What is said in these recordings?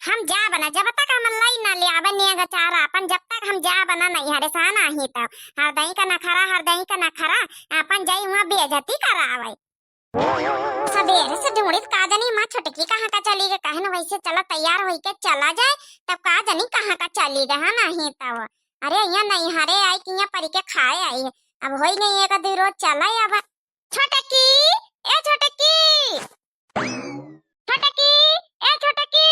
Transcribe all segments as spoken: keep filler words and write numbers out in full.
हम जाब ना, जब तक हम लई ना ले आवे नेग अचार आपन, जब तक हम जाब ना नैहरे से, हाँ नाहीं तउ। हरदई का नखरा, हरदई का नखरा, आपन जाई हुआँ बेइज्जती करावे। सबेरे से ढूँढ़ित का जनी माँ छोटकी कहाँ का चली गए, कहे न वैसे चला तैयार होई के चला जाए, तब का जनी कहाँ का चली गए, हाँ नाहीं तउ। अरे यहाँ नैहरे आई कि यहाँ परी के खाए आई है, अब होई नहीं एक दू रोज चला अब। छोटकी, ए छोटकी, छोटकी, ए छोटकी।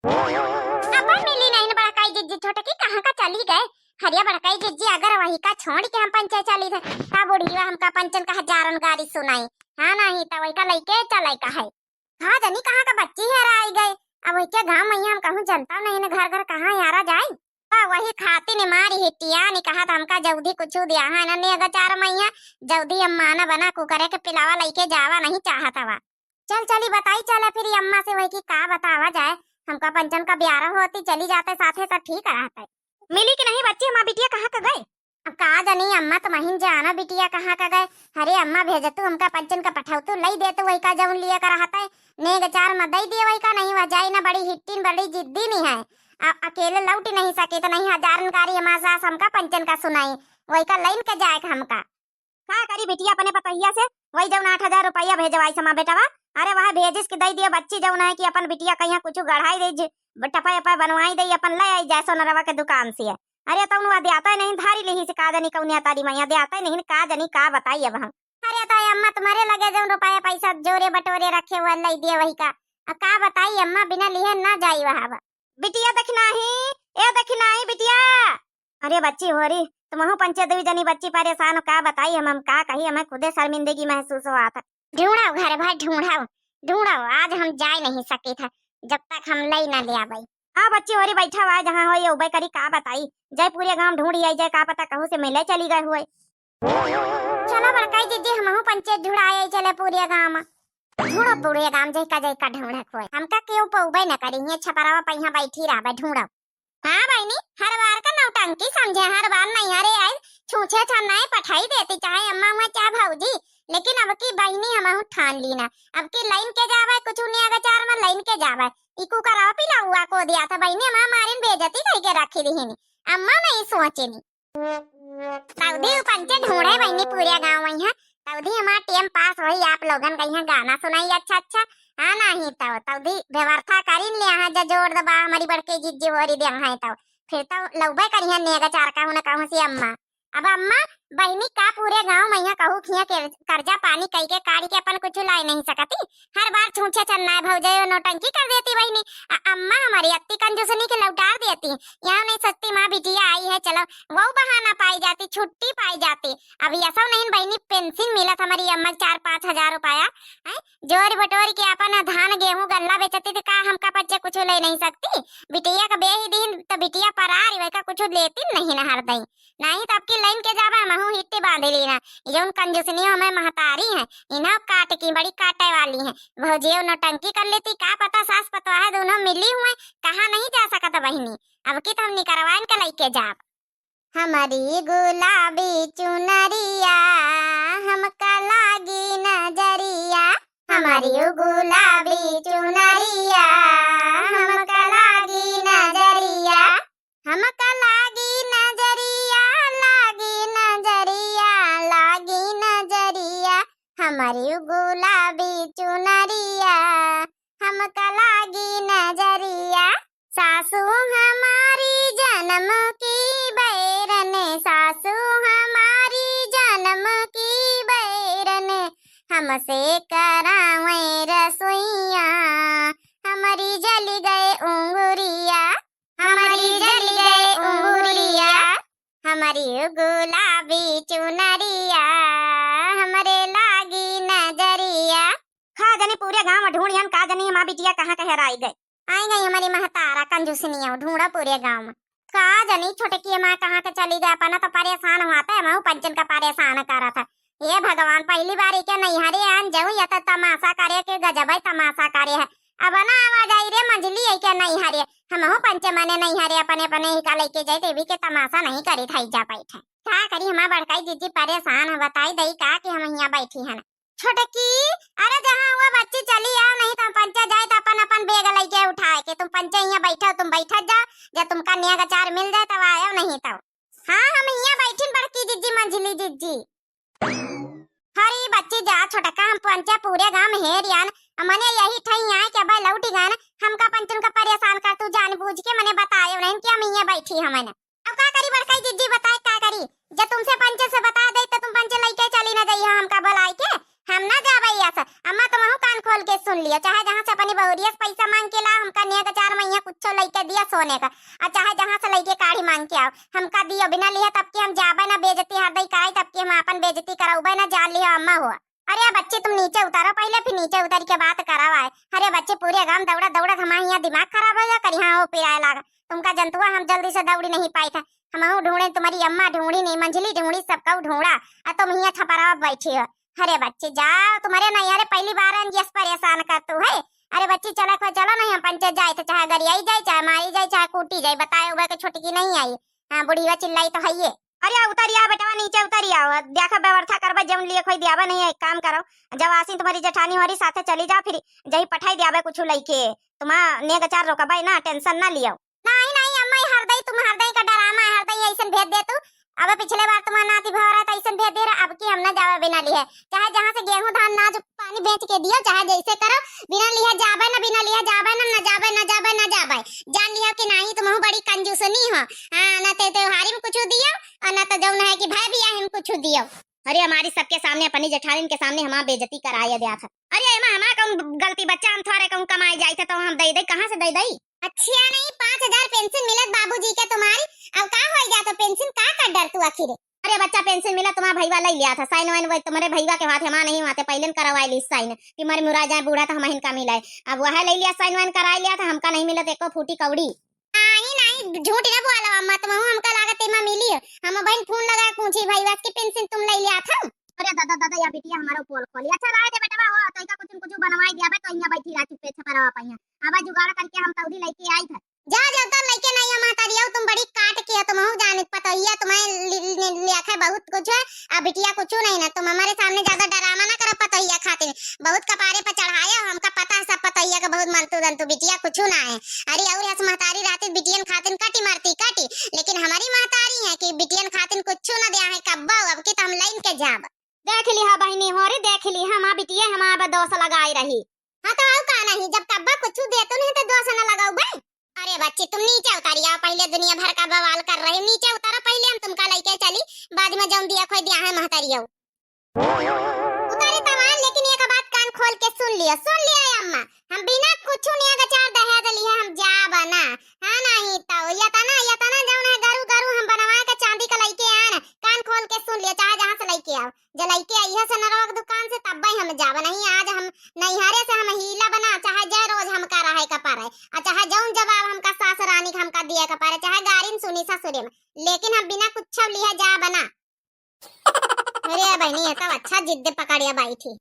अपन मिली नहीं न बड़काई जिज्जी, छोटकी कहाँ का चली गए? हरिया बड़काई जिज्जी अगर वही का छोड़ के हम पंचे चली थे, तब बुढ़िया हमका पंचन का हजारन गारी सुनाई। हाँ नाहीं तउ वही का लइके चले का है। हाँ जनी कहाँ का बच्ची हेराई गए। अब वही के गाँव में हम कहूँ जनता नहीं न घर घर कहाँ यारा जाए। बा वही खातिर ने मारी हिटिया ने कहत हमका जल्दी कुछु दिया है न नेग अचार मैया, जल्दी अम्मा न बना कुकरे के पिलावा लइके जावा नहीं चाहत हवा। चल चली बताई चले फिर अम्मा से वही की का बतावा जाए, हमका पंचन का ब्यारा होती चली जाते साथे तो ठीक रहते। मिली कि नहीं बच्ची हमार बिटिया कहाँ का गए? अब का जनी अम्मा तुमहिन जाना बिटिया कहाँ का गए। अरे अम्मा भेजतू हमका पंचन का पठौतू लई देतू वही का जौन लिए का रहते नेग अचार में दई दिए वही का नहीं वह जाई ना बड़ी हिट्टिन बड़ी जिद्दी नहीं है। आ, अकेले लौट नहीं सके तो नहीं हजारन गारी हमार सास हमका पंचन का सुनाई वही का लाइन के जाए हमका। का करी बिटिया अपने पतहिया से, वही जौन आठ हजार रुपया भेजवाई समा बेटवा। अरे वह भेजिस कि दई दियो बच्ची जौन है कि अपन बिटिया कहिया कुछु गढ़ाई दे, टपा टपा बनवाई दे, अपन ले आई जाए सोनरवा के दुकान से। अरे तौन वह द्याता नहीं धारी लिही से का जनी कौनिया तारी मैया द्याता नहीं का जनी का बताई अब हम। अरे तो अम्मा तुम्हारे लगे जौन रुपया पैसा जोरे बटोरे रखे हुए लई दिए वही का। अब का बताई अम्मा बिना लिहे ना जाई वहाँ अब। बिटिया दखिनाही, ए दखिनाही बिटिया। अरे बच्ची होरी, तुमहू पंचे दुई जनी बच्ची परेशान हो, का बताई हम, हम का कही, हमें खुदे शर्मिंदगी महसूस होत है। ढूंढाओ घर भर ढूंढाओ, ढूंढाओ, आज हम जाए नहीं सके था जब तक हम लई ना ले आवे। हाँ बच्ची होरी बैठा हुआ है, जहाँ हो ये उबे करी का बताई, जाए पूरे गांव ढूंढ आई जाए, का पता कहूँ से मिले चली गए हुए। चलो बड़काई जिज्जी हमहू पंचे ढुड़ाए चले पूरे गांव में। ढूंढो पूरे गांव जैका जैका ढूंढक होए। हमका केहू पउबे न करी, ये छपरावा पे यहाँ बैठी रहबे, ढूंढो। हाँ बहिनी, हर बार का नौटंकी समझे, हर बार नैहरे आई, छूछे छन्नाए पठाई देती, चाहे अम्मा हुआ चाहे भौजी, लेकिन अब की बहिनी हमहू ठान ली ना, अब की लाइन के जावे, कुछ नेग अचार में लाइन के जावे, ई कुकरवा पिला हुआ को दिया था बहिनी, हमार मारिन बेइज्जती कई के रखी दिहिनी, अम्मा नहीं सोचेनी। सऊदी उ पंचे ढूंढे बहिनी पूरे गांव में है। सऊदी हमार टेम पास होई, आप लोगन का यहाँ गाना सुनाई अच्छा अच्छा। हाँ नाही तो सऊदी व्यवस्था करीन ले यहाँ जो जोर दबा हमारी बड़के जिज्जी होरी दे हैं तो फिर तो लौबे करिए नेग अचार का होने कहूँ से अम्मा। अब अम्मा बहिनी का पूरे गांव में यहाँ कहू खिया के कर्जा पानी कई के काढ़ी के अपन कुछ लाई नहीं सकती। हर बार छूछे छन्नाए भौजाई नौटंकी कर देती बहिनी। अ-, अम्मा हमारी अत्ती कंजूसनी के लौटार देती। यहाँ नहीं सस्ती माँ बिटिया आई है, चलो वो बहाना पाई जाती, छुट्टी पाई जाती। अब ऐसा नहीं बहिनी, पेंशन मिलत हमारी अम्मा चार पाँच हजार रुपया है, जोर बटोर के अपन धान गेहूं गल्ला बेचती तो का हमका पच्चे कुछ ले नहीं सकती? बिटिया का बेही दिन तो बिटिया परारी वही का कुछ लेती नहीं न हर दई। नहीं तो अब की लाइन के जाबा हमहू हिट्टी बांध ली ना। ये उन कंजूसनी हमें महतारी हैं, इन्हें काट की बड़ी काटे वाली हैं। भौजियो नौटंकी कर लेती, का पता सास पतवाह दोनों मिली हुए, कहाँ नहीं जा सकत बहिनी। अब की तो हम निकरवाइन के लइके जाब। हमारी गुलाबी चुनरिया हमका लागी नजरिया, हमारी गुलाबी चुनरिया हमका लागी नजरिया, हमका लागी नजरिया, लागी नजरिया, लागी नजरिया, हमारी गुलाबी चुनरिया हमका लागी नजरिया। सासू हमारी जन्म की बैरन, सासू हमारी जन्म की बैरन, हमसे करावे रसोइया, हमारी जली गए उंगुरिया, हमारी जली गए उंगुरिया, हमारी गुलाबी चुनरिया, हमरे लागी नजरिया। का जनी पूरे गांव में ढूंढियन, का जनी हमार बिटिया कहाँ के हेराई गए। आई गई हमारी महतारा कंजूसनिया, ढूंढा पूरे गांव में। का जनी छोटकी माँ कहाँ के चली गए, अपना तो परेशान हुआ था, हमहू पंचन का परेशान करत है। ये भगवान, पहली बार के नैहरे आन जाऊं, या तो तमाशा करे के गजब है तमाशा करे है। अब ना आवा जाई रे मंझली है के नैहरे, हमहू पंचे मने नैहरे अपने अपने ही का लेके जाए, देवी के तमाशा नहीं करी थाई जा बैठे। का करी हमार बड़काई जिज्जी परेशान है, बताई दई का कि हम यहाँ बैठी हैं। छोटकी, अरे जहाँ हुआ बच्ची चली आओ, नहीं तो हम पंचे जाए तो अपन अपन बैग लइके उठाए के। तुम पंचे यहाँ बैठो, तुम बैठत जाओ, जब तुमका नेग अचार मिल जाए तब आयो, नहीं तो। हाँ, हम यहाँ बैठिन बड़की जिज्जी, मंझली जिज्जी। अरे बच्ची जा छोटका, हम पंचे पूरे गाँव में हेर आन, मने यही ठई आए कि अब लौटि गए ना, हमका पंचन का परेशान कर तू जान बूझ के मने बतायो नहीं कि हम यहाँ बैठी हमन। अब का करी बड़काई जिज्जी, बताए का करी? जब तुमसे पंचे से बता दे तो तुम पंचे लइके चली ना जइहो हमका बुलाए के। हम ना जाबे यहाँ से। अम्मा तुमहू कान खोल के सुन लियो, चाहे जहाँ से अपनी बहुरिया से पैसा मांग के ला, हमका नेग अचार मइहाँ कुछो लइके दिया सोने का, और चाहे जहाँ से लइके काढ़ी मांग के आओ, हमका दियो। बिना लिहे तब के हम जाबे ना, बेइज्जती हर दई कराई तब के हम आपन बेइज्जती करौबे ना, जान लियो अम्मा हो। अरे बच्ची तुम नीचे उतारो पहले, फिर नीचे उतर के बात कराओ आए। अरे बच्ची पूरे गांव दौड़ा दौड़ा हमारे यहाँ दिमाग खराब हो गया, करी हाँ हो पिराए लागा। तुमका जंतुआ हम जल्दी से दौड़ी नहीं पाई था, हमहू ढूंढे तुम्हारी अम्मा ढूंढी नहीं, मंझली ढूंढी, सबका ढूंढा, और तुम यहाँ छपरावा बैठी हो। अरे बच्ची जाओ, तुम्हारे नहीं, अरे पहली बार है यस परेशान कर तू है। अरे बच्ची चला खो चलो नहीं, हम पंचे जाए तो चाहे गरियाई जाए, चाहे मारी जाए, चाहे कूटी जाए, बताए हुए कि छुटकी नहीं आई। हाँ बुढ़िया चिल्लाई तो है ये। अरे उतरिया बेटवा, नीचे उतरिया, देखा व्यवस्था करबा, जौन लिए खोई दियाबा नहीं, एक काम करो, जब आसी तुम्हारी जेठानी हमारी साथे चली जा, फिर जही पठाई दियाबे कुछ लइके, तुम्हार नेग अचार रोकबे ना, टेंशन ना लियो। नहीं नहीं अम्मा, ये हरदई तुम हरदई का डरामा है, हरदई ऐसन भेज दे तू। अब पिछले बार तुम्हार नाती भौरा तो ऐसन भेज दे रहा, अब की हम ना जावे बिना लिहे, चाहे जहाँ से गेहूं धान नाज पानी बेच के दियो, चाहे जैसे करो, बिना लिहे जाबे ना, बिना लिहे जाबे ना, ना जाबे, ना जाबे, ना जाबे। जान लियो कि नहीं तुमहू बड़ी कंजूसनी हो। हाँ, ना ते त्योहारी में कुछ दियो, और ना तो जौन है कि भाई बियाह में कुछ दियो। अरे हमारी सबके सामने, अपनी जेठानी के सामने हमार बेइज्जती कराए दिया था। अरे एमा हमार कौन गलती बच्चा, हम थोड़े कहूँ कमाए जाए थे तो हम दे दे, कहाँ से दे दे? अच्छा नहीं, पाँच हजार पेंशन मिलत बाबूजी के तुम्हारी, अब का हो गया तो पेंशन का कर डर तू आखिर? अरे बच्चा पेंशन मिला, तुम्हारा भईवा ले लिया था साइन वाइन, वही तुम्हारे भईवा के हाथ हमार नहीं हुआ थे, पहले न करवाए ली साइन कि मर मुरा जाए बूढ़ा तो हम इनका मिलाए। अब वह ले लिया साइन वाइन कराए लिया था, हमका नहीं मिलत एको फूटी कौड़ी। नहीं नहीं, झूठ ना बोला अम्मा, तुमहू हमका लागत एमा मिली है। हम बहन फोन लगा पूछी भईवा के पेंशन तुम ले लिया था। अरे दादा दादा, या बिटिया हमारा पोल खोली। अच्छा रहे दे बेटवा, हो तो इका कुछ न कुछ बनवाई दिया बे, तो यहाँ बैठी रहा चुप्पे छपरावा पहिया। अब जुगाड़ करके हम तौली लेके आई था। जा जा तो लेके नहीं हम महतारिया, तुम बड़ी काट के हो, तुमहू जानित पतोहिया तुम्हें लि-, लि-, लिया है बहुत कुछ है। अब बिटिया कुछ नहीं ना, तुम हमारे सामने ज्यादा डरामा ना करो पतोहिया खातिर। बहुत कपारे पर चढ़ाया हो, हमका पता है सब पतोहिया का बहुत मंतु दंतु, बिटिया कुछ ना है। अरे और हस महतारी रहती बिटियन खातिर काटी मारती काटी, लेकिन हमारी महतारी है कि बिटियन खातिर कुछ ना दिया है कब्बा, अब की तो हम लाइन के जाब। देख लिहा बहिनी हो रे, देख लिहा, हमार बिटिया हमार बा दोष लगाई रही। हाँ तो आऊ का नहीं, जब कब्बा कुछ देतू नहीं तो दोष न लगाऊ बे। अरे बच्ची तुम नीचे उतारी आओ, पहले दुनिया भर का बवाल कर रही हो, नीचे उतारो पहले, हम तुमका लेके चली, बाद में जौन दिया खोई दिया है महतारियो। उतारे तमान, लेकिन एक बात कान खोल के सुन लिया, सुन लिया ए अम्मा, हम बिना कुछ नेग अचार दहेज लिए हम जाब ना। हाँ नहीं तो यतना, यतना जौन है गरु, गरु हम बनवा के चांदी का लेके आए ना, कान खोल के सुन लिया, चाहे जहाँ से लेके आओ, जे लेके आई है से नरवा के दुकान से, तब भाई हम जाब नहीं। आज हम नैहरे से हम हीला बना, चाहे जय रोज हमका रहे का पड़े, और चाहे जौन जवाब हमका सास रानी के हमका दिए का पड़े, चाहे गारिन सुनी ससुरे में, लेकिन हम बिना कुछ लिए जाब ना। अरे बहनी, ये तो अच्छा जिद पकड़िया बैठी।